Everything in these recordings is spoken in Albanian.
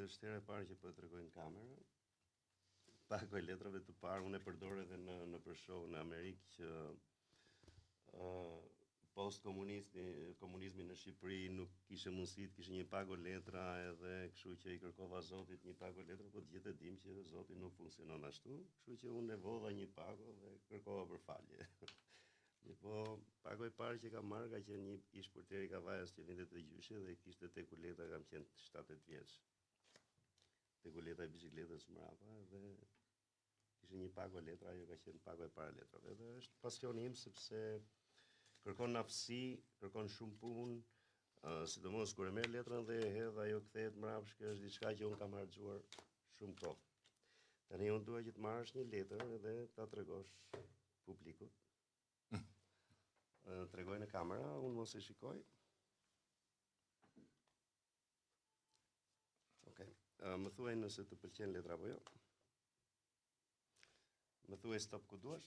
është hera e parë që po e tregoj në kamerë. Pako e letrave të parë unë e përdor edhe në nëpër show në Amerikë që ë uh, post komunizmi komunizmi në Shqipëri nuk kishe mundësi të kishe një pako letra edhe kështu që i kërkova Zotit një pako letra, po të gjithë e dim që Zoti nuk funksionon ashtu, kështu që unë e vodha një pako dhe kërkova për falje. Mirëpo, pako e parë që kam marrë ka qenë një ish portier i Kavajës që vinte te gjyshi dhe kishte te kuleta kam qenë 7-8 vjeç. Te kuleta e biçikletës mbrapa dhe kishte një pako letra, ajo ka qenë pako e parë e letrave. Dhe është pasioni im sepse kërkon aftësi, kërkon shumë punë, uh, sidomos kur e merr letrën dhe e hedh, ajo kthehet mbrapsht, kjo është diçka që unë kam harxhuar shumë kohë. Tani unë dua që të marrësh një letër dhe ta tregosh publikut. Tregoj në kamera, unë mos e shikoj. Okej. Okay. Më thuaj nëse të pëlqen letra apo jo. Më thuaj stop ku duash.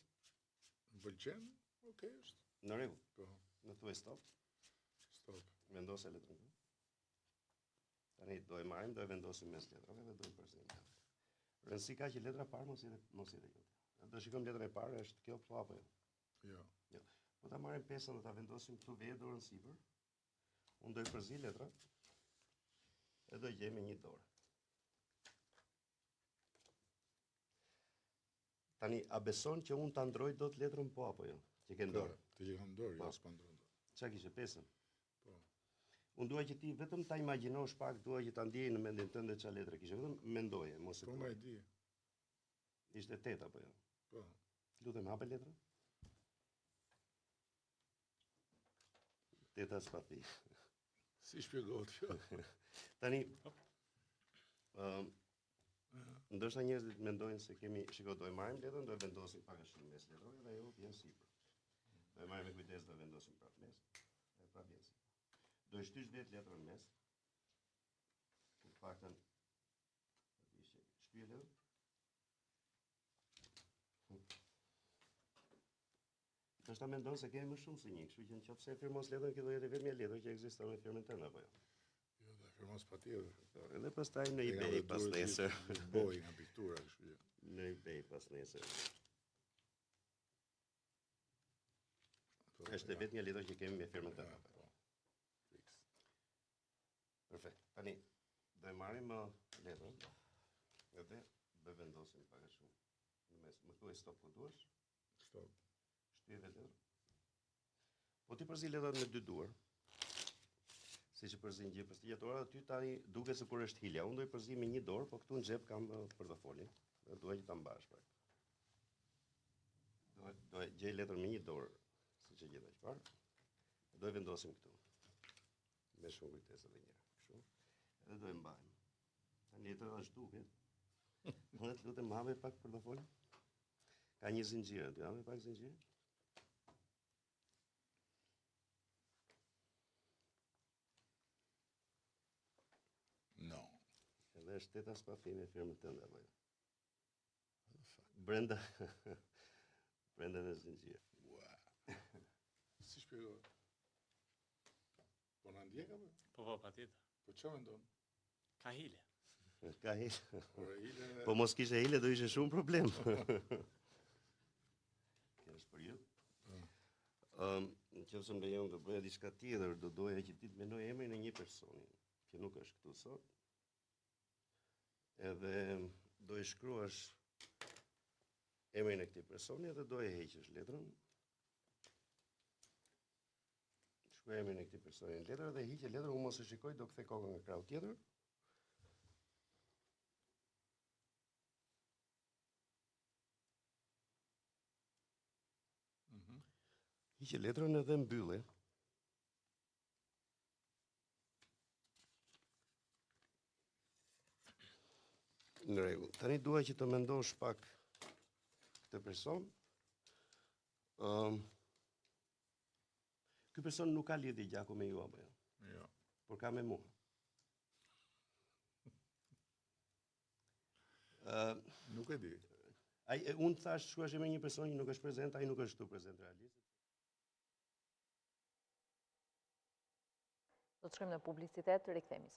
Më pëlqen? Okej okay, është. Në rregull. Po. Më thuaj stop. Stop. Vendose letrën. Tani do e marrim, do e vendosim mes letrave dhe do e përzim. Rëndësi ka që letra e parë mos jetë mos jetë jote. Do shikojmë letrën e parë, është kjo po apo jo? Jo. Jo. Po ta marrim pesën dhe ta vendosim këtu vëje dorën sipër. Unë do i përzi letrat e do i gjej me një dorë. Tani, a beson që unë ta ndroj dot letrën po apo jo? Që ke në dorë? Të që kam në dorë, jo, po. s'po ndron dot. Ça kishe, pesën? Po. Unë dua që ti vetëm ta imagjinosh pak, dua që ta ndiej në mendjen tënde ça letre kishe, vetëm mendoje, mos e Po, e di. Ishte teta apo jo? Po. Lutem hape letrën. Teta spathi. Si shpjegohet kjo? Tani, ëm ndoshta njerëzit mendojnë se kemi, shiko, do e marrim letrën, do e vendosim pak a shumë mes letrave dhe ajo vjen sipër. Do e marrim me kujdes, do e vendosim prapë mes, dhe prapë vjen sipër. Do e shtysh vetë letrën mes. Të paktën shtyje letrën. Ndoshta mendon se kemi më shumë se një, kështu që në qoftë se e firmos letrën, kjo do jetë e vetmja letër që ekziston me firmën tënde apo jo. Jo, do e firmos patjetër. Po, edhe pastaj në eBay pas nesër. Boj nga piktura, kështu që. Në eBay pas nesër. Po, Është e vetmja letër që kemi me firmën tënde. Po. Fiks. Perfekt. Tani do e marrim uh, letrën. Edhe do e vendosim pak a shumë në mes. Më thuaj stop ku duash. Stop. Shtyje vetë letrën. Po t'i përzi letrat me dy duar. Siç e përzin gjithë prestigjatorat, aty tani duket sikur është hilja. Unë do i përzi me një dorë, po këtu në xhep kam uh, portofolin. Dhe dua që ta mbash pak. Do do e gjej letrën me një dorë, siç e gjeta çfarë. Do e vendosim këtu. Me shumë kujdes edhe një herë, kështu. Edhe do e mbajmë. Tani letra zhduket. Unë të lutem hape pak portofolin. Ka një zinxhir aty, hape pak zinxhirin. No. Edhe është teta spathi me firmën tënde apo jo? Brenda brenda në zinxhir. Ua. Si shpjegohet? Po na ndjek apo? Po po, patjetër. Po çfarë mendon? Ka hile. Ka hile. Po hile. Po mos kishte hile do ishte shumë problem. Kjo është për ju. Ëm, um, në qoftë se më lejon të bëja diçka tjetër, do doja që ti të mendoje emrin e një personi që nuk është këtu sot. Edhe do e shkruash emrin e këtij personi edhe do e heqësh letrën. Shkruaj emrin e këtij personi në letër dhe hiqe letrën, unë mos e shikoj, do kthej kokën nga krahu tjetër. Mm -hmm. Hiqe letrën edhe mbylle. Në rregull. Tani dua që të mendosh pak këtë person. Ëm um, Ky person nuk ka lidhje gjaku me ju apo jo? Jo. Por ka me mua. Ë, nuk e di. Ai unë thashë shkruash emrin e një personi që nuk është prezent, ai nuk është këtu prezent realisht. Do të shkojmë në publicitet, rikthehemi.